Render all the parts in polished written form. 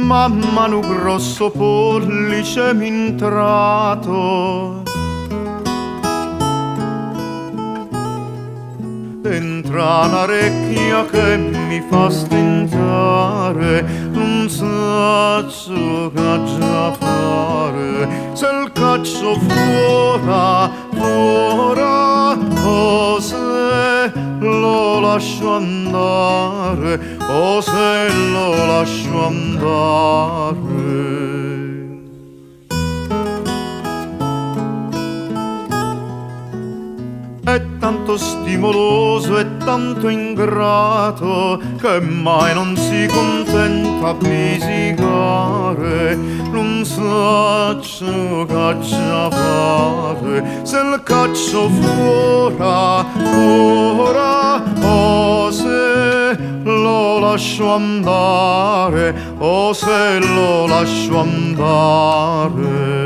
Mamma nu grosso pollice m'intrato. Entra una recchia che mi fa stentare, non saccio che già fare, se il caccio fuora, fuora, o se lo lascio andare, o se lo lascio andare. È tanto stimoloso e tanto ingrato che mai non si contenta a visicare. Non saccio che fare se il caccio fuora, fuora, o se lo lascio andare, o se lo lascio andare.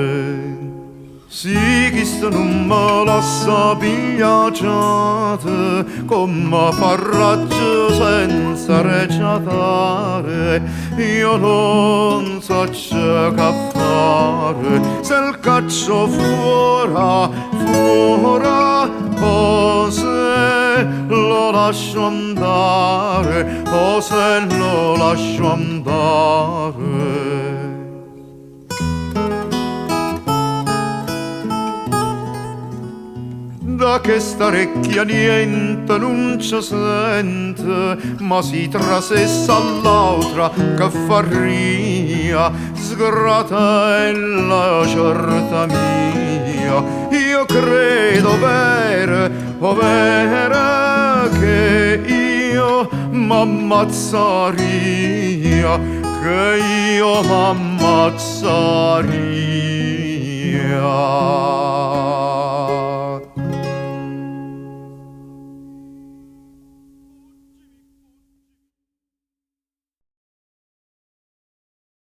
Sì, chi se non me la sa pigliate, come farraggio senza recitare, io non so che fare, se il caccio fuora, fuora, o se lo lascio andare, o se lo lascio andare. Da che sta recchia niente non ci sente, ma si trasessa all'altra che farria, sgratella certa mia. Io credo vero, o vera, che io m'ammazzaria, che io m'ammazzaria.